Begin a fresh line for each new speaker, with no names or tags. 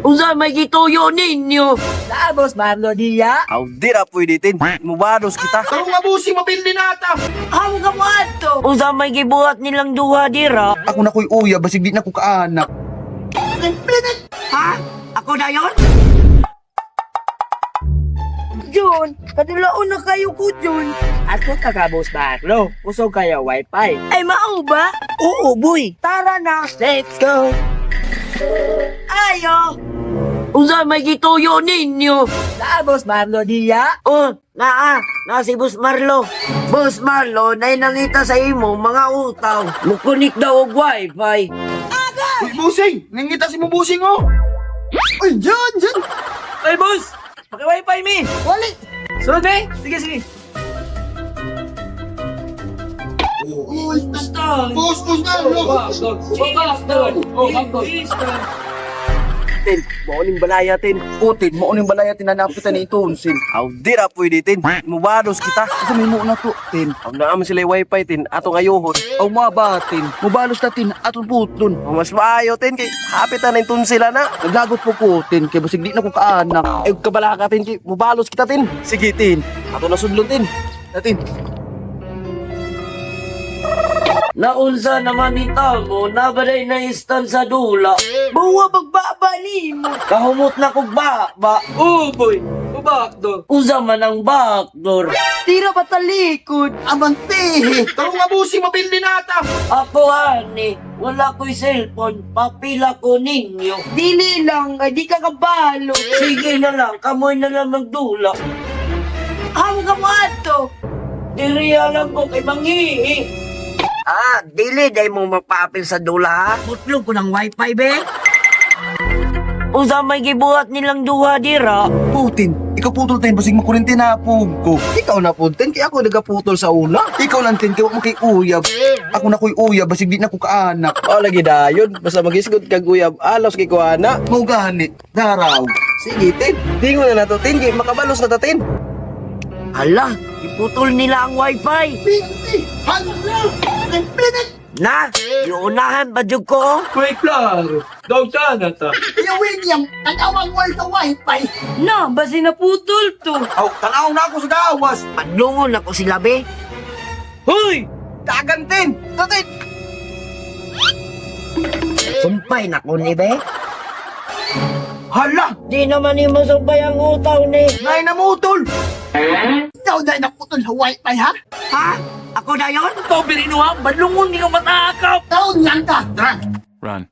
Unsa may gituyo ninyo?
Naa, Boss Marlo diya.
Aw, di ra pwede, Tin. Mubados kita.
Tarong nga busing, mapildi nata.
Amo ka mo ato.
Unsa may gibuhat nilang duha dira?
Ako na ko'y uya, basig di na ko kaanak.
Ha? Ako na yon?
Jun, kadulaon na kayo ko, Jun. Ato ka ka, Boss Marlo. Kusog kayo wifi. Ay, mao ba? Oo, boy. Tara na. Let's go. Ayo.
Unsa may gituyo ninyo?
Naa, Boss Marlo diya.
Oh, naa, naa si Boss Marlo. Boss Marlo, nay nangita sa imo mga utaw. Mukunik daw og wifi.
Uy, busing! Nangita si mo busing, oh! Uy, Jun, Jun!
Ay, boss! Paki-wifi mi!
Wali!
Sunod, mi! Sige, sige.
Uy, boss, boss na!
Tin, mauning balaya, Tin.
Utin, mauning balaya tinanapitan ni Itunsin.
Aw, di ra pwede, Tin. Mubados kita.
Asa may mo na to, Tin?
Aw, naa man sila wifi, Tin. Atong ayuhon.
Aw, mabatin. Mubalos na, Tin. Atong putlon.
Aw, mas maayo, Tin. Kay hapit na itun sila na.
Naglagot po ko, Tin. Kay basig di na ko kaanak.
Ay, kabala ka, Tin. Kay mubalos kita, Tin.
Sige, Tin.
Ato na sudlon, Tin.
Natin.
Naunsa naman ita mo, nabaday na istan sa dula.
Bawa pagbaba nimo.
Kahumot na kog ba, ba.
Oh, boy. Backdoor.
Unsa man ang backdoor?
Tira pa talikod.
Abante! Tarong nga busing, mapildi nata!
Ako ani, wala ko'y cellphone, papila ko ninyo.
Dili lang, ay di ka kabalo.
Sige na lang, kamoy na lang magdula.
Amo ka mo ato.
Diri alam ko kay manghihi. Ah, dili day mo mapaapil sa dula ha?
Putlog ko ng wifi, be.
Unsa may gibuhat nilang duha dira?
Putin, ikaw putol tayo, basig makurente na po ko.
Ikaw na po, Tin. Kay ako nagaputol sa una.
Ikaw lang, Tin, kay wa mo kay uyab. Ako na ko'y uyab, basig di na ko kaanak.
O, lagi dayon. Basta magisgot kag uyab. Alos kay kuana.
Mao gani, daraw.
Sige, Tin. Dingo na nato, Tin. Kay makabalos na ta, Tin.
Hala, iputol nila ang wifi. Na, iunahan ba jud ko? Oh?
Wait, klaro. Daw na ta.
William, tanawang wall sa wifi.
Na, basi naputol to.
Aw, tanaw na ako sa gawas.
Padlungon ako sila be.
Hoy!
Dagan, Tin! Tatin!
Sumpay na ko ni be.
Hala!
Di naman ni masumpay ang utaw ni.
Nay namutol! Ikaw na naputol sa wifi, ha?
Ha? Ako na yon?
Ikaw, Birino, ha? Badlungon, di ka matakap.
Taon lang ka! Tara!
Run.